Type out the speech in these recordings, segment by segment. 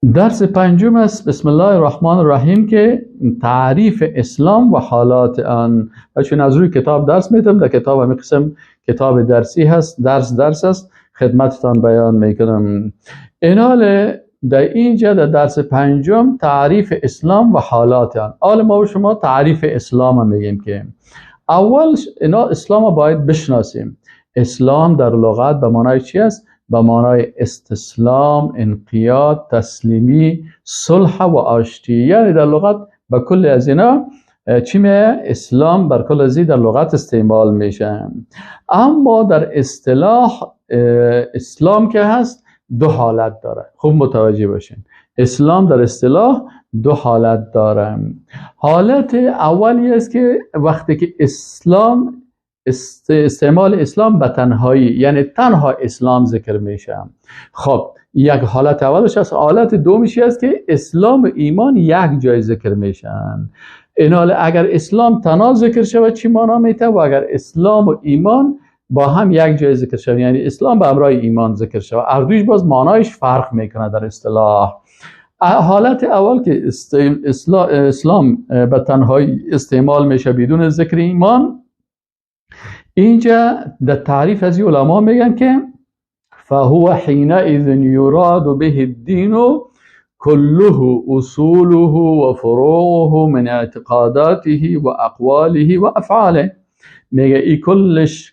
درس پنجم است، بسم الله الرحمن الرحیم، که تعریف اسلام و حالات آن. و چون از روی کتاب درس میتم، در کتاب همی قسم کتاب درسی هست، درس است، خدمتتان بیان میکنم. اینال در اینجا در درس پنجم تعریف اسلام و حالات آن. حال ما و شما تعریف اسلام میگیم که اول اینا اسلام باید بشناسیم. اسلام در لغت به معنای چی است؟ به معنای استسلام، انقیاد، تسلیمی، صلح و آشتی. یعنی در لغت به کل از اینا چی میه؟ اسلام بر کل از در لغت استعمال میشه. اما در اصطلاح اسلام که هست دو حالت داره. خوب متوجه باشین، اسلام در اصطلاح دو حالت داره. حالت اولی است که وقتی که اسلام استعمال اسلام به تنهایی، یعنی تنها اسلام ذکر میشه. خب یک حالت اولش است. حالت دومش است که اسلام و ایمان یک جای ذکر میشن. اینال اگر اسلام تنها ذکر شود چی معنا میته، و اگر اسلام و ایمان با هم یک جای ذکر شود، یعنی اسلام به همراه ایمان ذکر شود، هر دویش باز معنایش فرق میکنه در اصطلاح. حالت اول که اسلام به تنهایی استعمال میشه بدون ذکر ایمان، اینجا در تعریف از علما میگن که فهو حینئذ یراد به الدین كله اصوله و فروعه من اعتقاداته و اقواله و افعاله. میگه ای کلش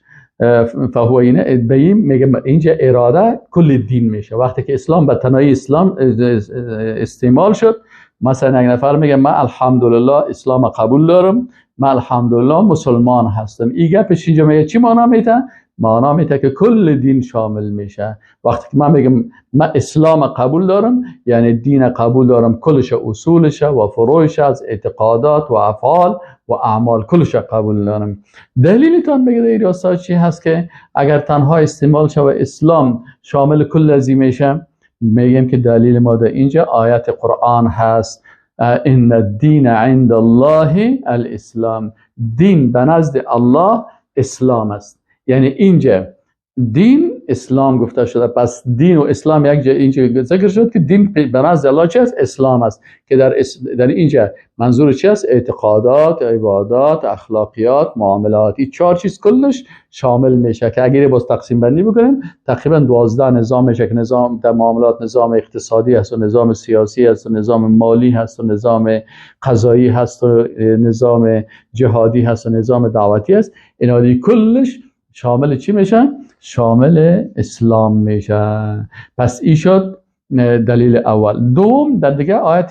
فهو بیم، میگه اینجا اراده کل دین میشه. وقتی که اسلام به تنهایی اسلام استعمال شد، مثلا یک نفر میگه من الحمدلله اسلام قبول دارم، من الحمدلله مسلمان هستم، این گپش اینجا میگه چی معنا میته؟ معنا میته که کل دین شامل میشه. وقتی که من میگم من اسلام قبول دارم، یعنی دین قبول دارم، کلش اصولش و فروعش از اعتقادات و افعال و اعمال کلش قبول دارم. دلیلتان میگه در راستا چی هست که اگر تنها استعمال شه و اسلام شامل کل ازی میشه؟ میگیم که دلیل ما در اینجا آیت قرآن هست، ان الدین عند الله الاسلام. دین به نزد الله اسلام است. یعنی اینجا دین اسلام گفته شده. پس دین و اسلام یک جای اینجا ذکر شد که دین به نزد الله چی است؟ اسلام است. که در اینجا منظور چی است؟ اعتقادات، عبادات، اخلاقیات، معاملات، این چهار چیز کلش شامل میشه که اگر باز تقسیم بندی بکنیم تقریبا 12 نظام میشه که نظام در معاملات نظام اقتصادی هست و نظام سیاسی هست و نظام مالی هست و نظام قضایی هست و نظام جهادی هست و نظام دعوتی هست. اینا کلش شامل چی میشه؟ شامل اسلام میشه. پس این شد دلیل اول. دوم در دیگه آیت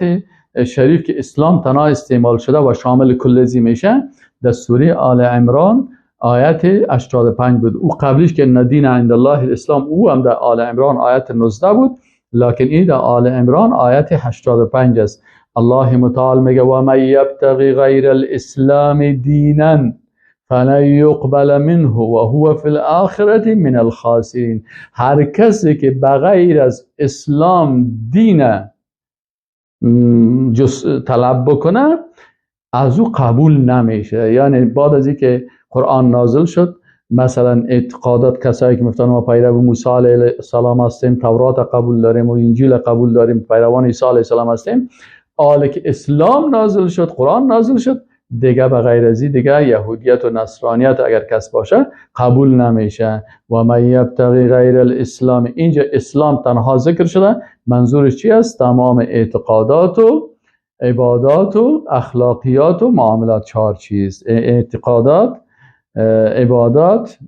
شریف که اسلام تنها استعمال شده و شامل کل زی میشه، در سوره آل عمران آیت 85 بود. او قبلیش که ندین عند الله الاسلام، او هم در آل عمران آیت 19 بود، لکن این در آل عمران آیت 85 است. الله متعال میگه و من یبتغی غیر الاسلام دینا فلن یقبل منه و هو فی الاخرة من الخاسرین. هر کسی که بغیر از اسلام دین طلب بکنه از او قبول نمیشه. یعنی بعد از اینکه قرآن نازل شد، مثلا اعتقادات کسایی که میگفتن ما پیرو موسی علیه السلام هستیم، تورات قبول داریم و انجیل قبول داریم، پیروان عیسی علیه السلام هستیم، حالا که اسلام نازل شد، قرآن نازل شد، دیگه به غیر از دیگه یهودیت و نصرانیت اگر کس باشه قبول نمیشه. و من یبتغی غیر الاسلام، اینجا اسلام تنها ذکر شده، منظورش چی است؟ تمام اعتقادات و عبادات و اخلاقیات و معاملات، چهار چیز: اعتقادات، عبادات،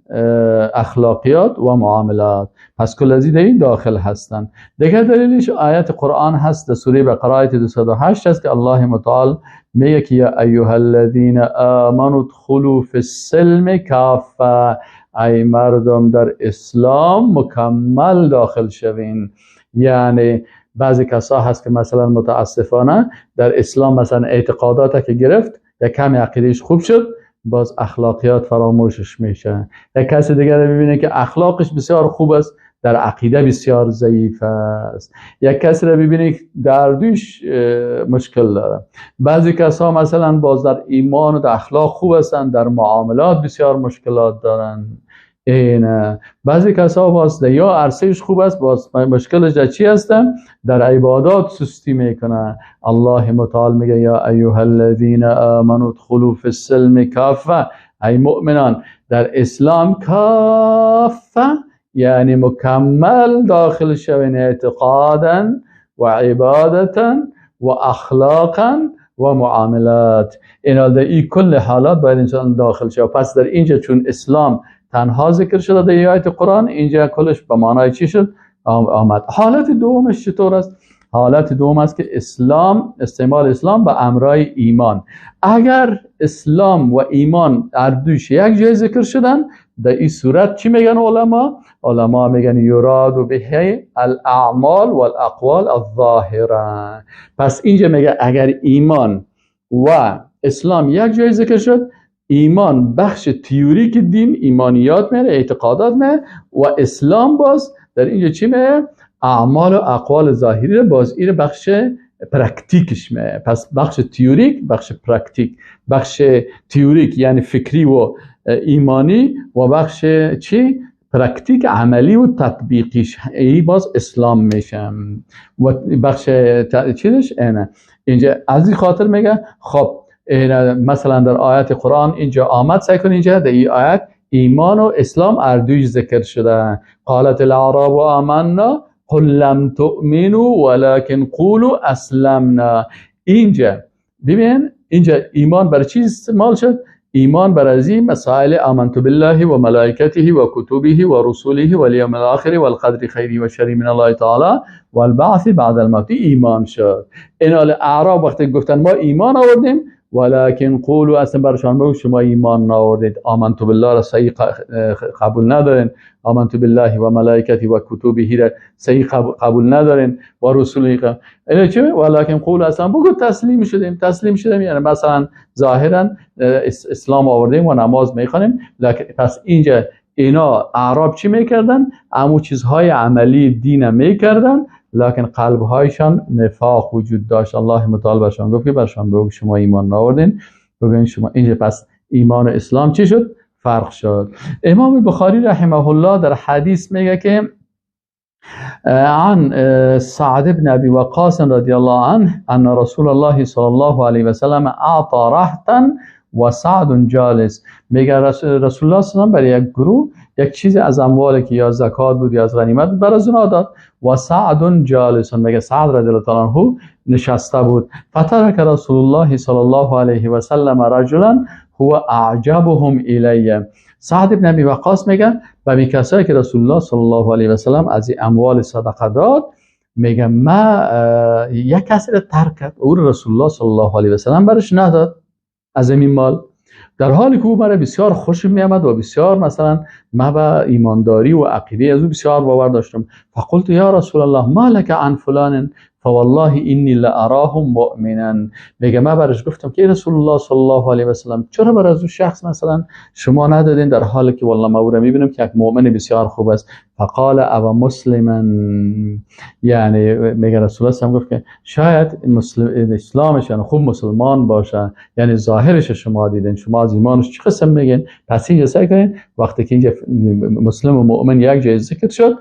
اخلاقیات و معاملات. پس کل از این داخل هستند. دیگه دلیلش آیت قرآن هست در سوره بقره آیت 208 هست که الله متعال میگه که یا ایها الذین آمنوا ادخلوا فی السلم کافه، ای مردم در اسلام مکمل داخل شوین. یعنی بعضی کسا هست که مثلا متاسفانه در اسلام مثلا اعتقادات که گرفت یا کمی عقیدهش خوب شد، باز اخلاقیات فراموشش میشه. یک کسی دیگر رو میبینه که اخلاقش بسیار خوب است، در عقیده بسیار ضعیف است. یک کسی رو میبینه که در دوش مشکل داره. بعضی کسا مثلا باز در ایمان و در اخلاق خوب هستند، در معاملات بسیار مشکلات دارن. این بعضی کسا باز یا عرصهش خوب است، باز مشکلش در چی هست؟ در عبادات سستی میکنه. الله متعال میگه یا ایها الذین آمنوا ادخلوا فی السلم کافه، ای مؤمنان در اسلام کافه یعنی مکمل داخل شوین، اعتقادا و عبادتا و اخلاقا و معاملات. اینا در این کل حالات باید انسان داخل شود. پس در اینجا چون اسلام تنها ذکر شده در آیت قرآن، اینجا کلش به معنای چی شد؟ آمد. حالت دومش چطور است؟ حالت دوم است که اسلام، استعمال اسلام به امرای ایمان. اگر اسلام و ایمان هر دوش یک جای ذکر شدن، در این صورت چی میگن علما؟ علما میگن یراد به الاعمال والاقوال الظاهره. پس اینجا میگه اگر ایمان و اسلام یک جای ذکر شد، ایمان بخش تئوریک دین، ایمانیات میره، اعتقادات میره، و اسلام باز در اینجا چی میره؟ اعمال و اقوال ظاهری، باز این بخش practic ش میره. پس بخش تئوریک، بخش practic، بخش تئوریک یعنی فکری و ایمانی، و بخش چی؟ practic عملی و تطبیقیش، ای باز اسلام میشه. و بخش چیزش اینه. اینجا از این خاطر میگه خب مثلا در آیت قرآن اینجا آمد، سعی کن اینجا در این آیت ایمان و اسلام اردوی ذکر شده. قالت الاعراب آمنا قل لم تؤمنوا ولكن قولوا اسلمنا. اینجا ببین اینجا ایمان برای چی استعمال شد؟ ایمان بر از این مسائل آمنت بالله و ملائکته و کتبه و رسوله و الیوم الاخر والقدر خیره و شره من الله تعالی والبعث بعد الموت ایمان شد. این اعراب وقتی گفتن ما ایمان آوردیم، ولكن قولوا، اصلا برشان بگو شما ایمان نآوردید، آمنت بالله را صحیح قبول ندارین، آمنت بالله و ملائکته و کتبه را صحیح قبول ندارین و رسوله. اینا چی؟ ولكن قولوا، اصلا بگو تسلیم شدیم، تسلیم شدیم یعنی مثلا ظاهرا اسلام آوردیم و نماز میخوانیم. پس اینجا اینا اعراب چی میکردن؟ امو چیزهای عملی دین میکردن، لکن قلبهایشان نفاق وجود داشت. الله متعال برشان گفت که برشان بگو شما ایمان نآوردین، بگوین شما اینجا. پس ایمان و اسلام چی شد؟ فرق شد. امام بخاری رحمه الله در حدیث میگه که عن سعد بن ابي وقاص رضی الله عنه ان رسول الله صلی الله علیه و سلم اعطى رهطا و سعد جالس. میگه رسول الله صلی الله علیه و سلم برای یک گروه یک چیز از اموال که یا زکات بود یا از غنیمت بود برای اونا داد. و سعد جالس، میگه سعد رضی الله تعالی عنه نشسته بود. فترک رسول الله صلی الله علیه و سلم رجلا هو اعجبهم الی. سعد بن ابی وقاص میگه و می کسایی که رسول الله صلی الله علیه و سلم از اموال صدقه داد، میگه ما یک کسی را ترک کرد، او رسول الله صلی الله علیه و سلم برش نداد از این مال، در حالی که او برای بسیار خوش میامد و بسیار مثلا ما به ایمانداری و عقیده از او بسیار باور داشتم. فقلت یا رسول الله ما لك عن فلان فوالله انی لاراه مؤمنا. میگه من برش گفتم که رسول الله صلی الله علیه و سلم چرا بر از او شخص مثلا شما ندادین، در حالی که والله ما او را میبینم که یک مؤمن بسیار خوب است. فقال او مسلما، یعنی میگه رسول الله گفت که شاید مسلم اسلامش یعنی خوب مسلمان باشه، یعنی ظاهرش شما دیدین، شما از ایمانش چه قسم میگین. پس اینجا سعی کنین وقتی که اینجا مسلم و مؤمن یک جای ذکر شد،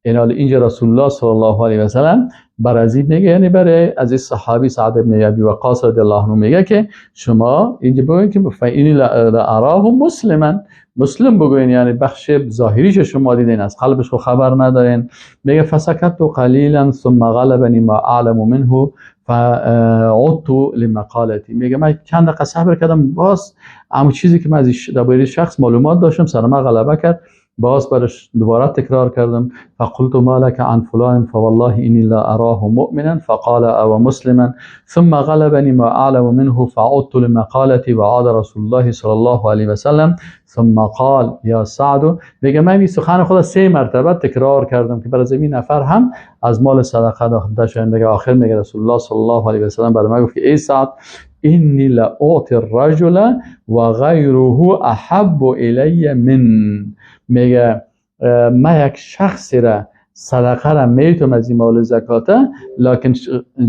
اینجا رسول الله صلی الله علیه و سلم بر از این میگه، یعنی برای از این صحابی سعد بن ابی وقاص رضی الله عنه میگه که شما اینجا بگوین که فإنی لأراه مسلما، مسلم بگوین، یعنی بخش ظاهریش شما دیدین، از قلبش خو خبر ندارین. میگه فسکت قلیلا ثم غلبنی ما اعلم منه فعدت لمقالتی. میگه من چند دقیقه صبر کردم، باز اما چیزی که من از درباره شخص معلومات داشتم سر من غلبه کرد، باز برش دوباره تکرار کردم. فقلت ما لك عن فلان فوالله إني لا أراه مؤمنا فقال أو مسلما ثم غلبني ما أعلم منه فعدت لمقالتي وعاد رسول الله صلى الله عليه وسلم ثم قال یا سعد. میگه من این سخن خود سه مرتبه تکرار کردم که برای زمین نفر هم از مال صدقه داده شد. میگه آخر میگه رسول الله صلی الله علیه و سلم برای من گفت که ای سعد إني لأعطي الرجل وغيره أحب إلي من. میگه من یک شخصی را صدقه را میتم از این مال زکاته، لکن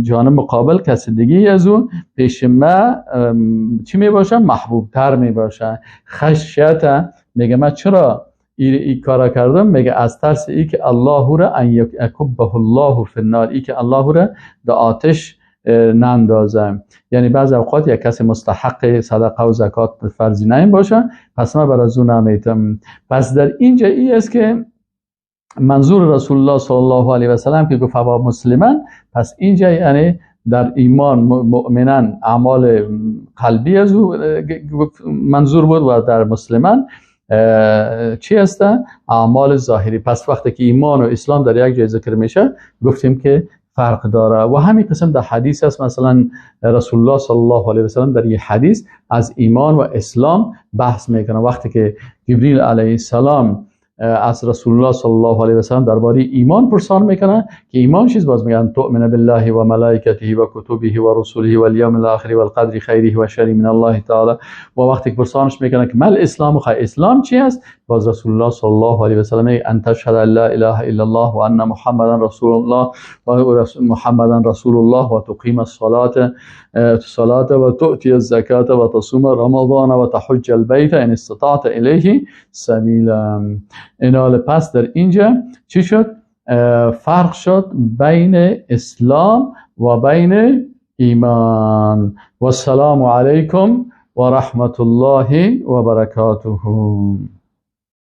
جانب مقابل کسی دیگه از اون پیش ما چی میباشه؟ محبوب تر میباشه. خشیت، میگه من چرا ای کارا کردم؟ میگه از ترس ای که الله را ان یکبه الله فی النار، ای که الله را در آتش نندازم. یعنی بعض اوقات یک کسی مستحق صدقه و زکات فرضی نیم باشه، پس من بر از او نمیتم. پس در اینجا ای است که منظور رسول الله صلی الله علیه و سلم که گفت ابا مسلمان، پس اینجا یعنی در ایمان مؤمنان اعمال قلبی از او منظور بود و در مسلمان چی هست؟ اعمال ظاهری. پس وقتی که ایمان و اسلام در یک جای ذکر میشه گفتیم که فرق داره. و همین قسم در حدیث است، مثلا رسول الله صلی الله علیه و سلم در یک حدیث از ایمان و اسلام بحث میکنه. وقتی که جبریل علیه السلام از رسول الله صلی الله علیه و سلم درباره ایمان پرسان میکنه که ایمان چیز، باز میگن تؤمن بالله و ملائکته و کتبه و رسوله و الیوم الاخر والقدر خیره و شره من الله تعالی. و وقتی که پرسانش میکنه که مل اسلام، خی اسلام چی است، باز رسول الله صلی الله علیه و سلم میگه ان تشهد ان لا اله الا الله و ان محمدا رسول الله و محمدا رسول الله و تقیم الصلاه و تؤتی الزکات و تصوم رمضان و تحج البیت ان استطعت الیه سبیلا. اینال پس در اینجا چی شد؟ فرق شد بین اسلام و بین ایمان. و السلام علیکم و رحمت الله و برکاته.